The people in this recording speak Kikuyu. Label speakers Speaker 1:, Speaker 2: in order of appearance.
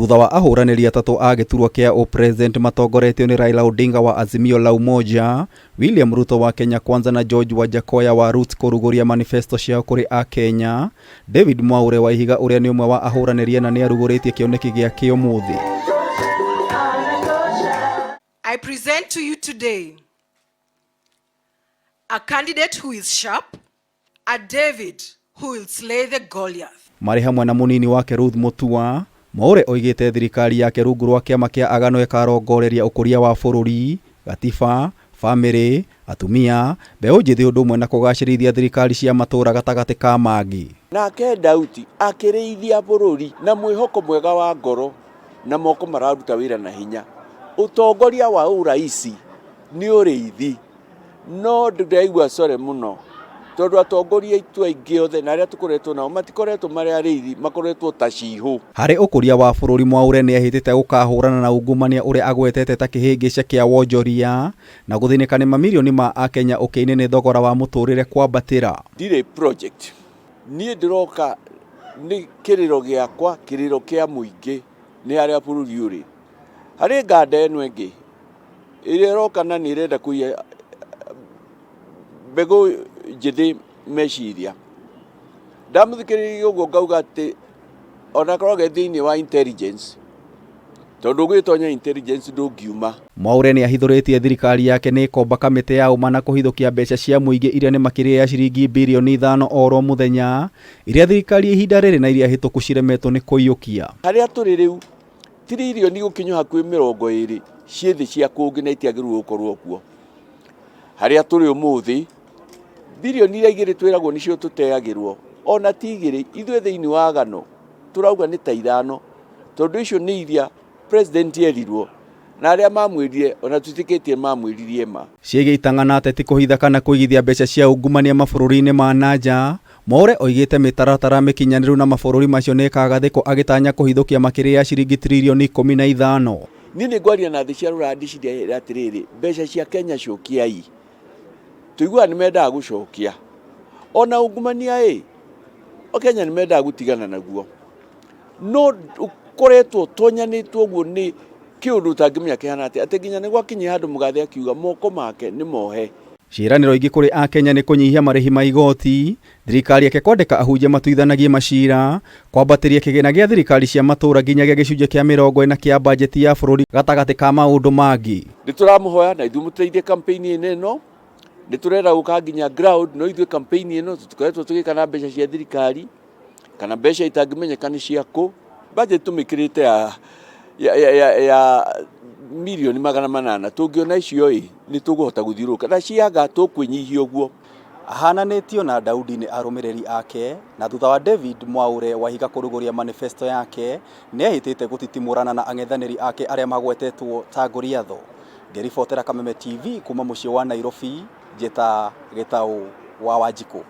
Speaker 1: Thutha wa ahũranĩri atatũ a gĩturwa kĩa ũpresident matongoretio nĩ Raila Odinga wa Azimio la Umoja, William Ruto wa Kenya Kwanza na George Wajackoyah wa Roots kũrugũria manifesto ciao kũrĩ Akenya, David Mwaure Waihiga ũrĩa nĩ ũmwe wa ahũranĩri ana nĩ arugũrĩtie kĩoneki gĩake ũmũthĩ.
Speaker 2: I present to you today a candidate who is sharp, a David who will slay the Goliath.
Speaker 1: Marĩ hamwe na mũnini wake Ruth Mutua, Mwaure oigĩte thirikari yake rungu rwa kĩama kĩa Agano ĩkarongoreria ũkũria wa bũrũri, gatiba, bamĩrĩ, atumia, mbeũ njĩthĩ ũndũ ũmwe na kũgacĩrithia thirikari cia matũũra gatagatĩ ka mangĩ.
Speaker 3: Nake Daudi akĩrĩithia bũrũri na mwĩhoko mwega wa ngoro na moko mararuta wĩra na hinya. Ũtongoria wa ũraisi nĩ ũrĩithi, no ndĩraigua core mũno tondũ atongoria aitũ aingĩ othe na arĩa tũkoretwo nao matikoretwo marĩ arĩithi, makoretwo ta cihũ.
Speaker 1: Harĩ ũkũria wa bũrũri Mwaure nĩehĩtĩte gũkahũrana na ungumania ũrĩa agwetete ta kĩhĩngĩca kĩa wonjoria na gũthĩnĩka nĩ mamirioni ma Akenya ũkĩa-inĩ nĩ thogora wa mũtũrĩre kwambatĩra.
Speaker 3: Ndirĩ project, niĩ ndĩroka nĩ kĩrĩro gĩakwa, kĩrĩro kĩa mũingĩ nĩ harĩa bũrũri ũrĩ. Harĩ nganda ĩno ĩngĩ ĩrĩa ĩroka na nĩ ĩrenda kũiya mbegũ njĩthĩ meciria. Ndamũthikĩrĩria ũguo ngauga atĩ ona korwo ge thĩinĩ wa intelligence, tondũ ũgĩtonya intelligence ndũngiuma.
Speaker 1: Mwaure nĩ ahithũrĩtie thirikari yake nĩ ĩkomba kamĩtĩ ya ũma na kũhithũkia mbeca cia mũingĩ iria nĩ makĩria ya ciringi birioni 5 oro mũthenya iria thirikari ihinda rĩrĩ na iria hĩtũku ciremetwo nĩ kũiyũkia.
Speaker 3: Harĩa tũrĩ rĩu tiririoni gũkinya hakuhĩ 20 ciĩ thĩ cia kũngĩ na itiagĩrĩirwo gũkorwo kuo. Harĩa tũrĩ ũmũthĩ birioni iria igĩrĩ twĩragwo nĩcio tũteagĩrwo ona ti igĩrĩ, ithuĩ thĩinĩ wa Agano tũrauga nĩ ta 5 tondũ icio nĩ iria president erirwo na arĩa mamwĩrire ona tũtĩkĩtie mamwĩririe ma.
Speaker 1: Ciĩgiĩ itang'a na ateti kũhitha kana kũigithia mbeca cia ungumania mabũrũri-inĩ ma na nja, Mwaure oigĩte mĩtaratara mĩkinyanĩru na mabũrũri macio nĩ ĩkagathĩkwo agĩtanya kũhithũkia makĩria ya ciringi tiririoni 15.
Speaker 3: Niĩ nĩ ngwaria na thĩ cia rũraya ndĩcirĩre atĩrĩrĩ, mbeca cia Kenya cokiai. Tũiguaga nĩ mendaga gũcokia. Ona ungumania ĩ, o Kenya nĩ mendaga gũtigana naguo. No ũkoretwo ũtonyanĩtwo ũguo nĩ kĩũndũ ũtangĩmenya kĩhana atĩa, atĩ nginya nĩ gwakinyire handũ mũgathe akiuga moko make nĩ mohe.
Speaker 1: Ciĩranĩro ingĩ kũrĩ Akenya nĩ kũnyihia marĩhi ma igoti, thirikari yake kwandĩka ahunjia matuithanagie macira, kwambatĩria kĩgĩna gĩa thirikari cia matũũra nginyagia gĩcunjĩ kĩa 40 kĩa bajeti ya bũrũri gatagatĩ ka maũndũ mangĩ.
Speaker 3: Nĩ tũramũhoya na ithuĩ mũteithie campaign ĩno, nĩ tũrenda gũka nginya ground, no ithuĩ campaign ĩno tũtikoretwo tũgĩka na mbeca cia thirikari kana mbeca itangĩmenyeka nĩ cia kũ. Budget tũmĩkĩrĩte ya mirioni 800, tũngĩona icio ĩ nĩ tũkũhota gũthiũrũrũka na ciaga tũkwĩnyihia ũguo.
Speaker 1: Ahananĩtio na Daudi nĩ arũmĩrĩri ake na thutha wa David Mwaure Waihiga kũrugũria manifesto yake nĩ ehĩtĩte gũtitimũrana na ang'ethanĩri ake arĩa magwetetwo ta Goliath. Ngĩribotera Kameme TV kuma mũciĩ wa Nairobi, njĩta Gĩtaũ wa Wanjikũ.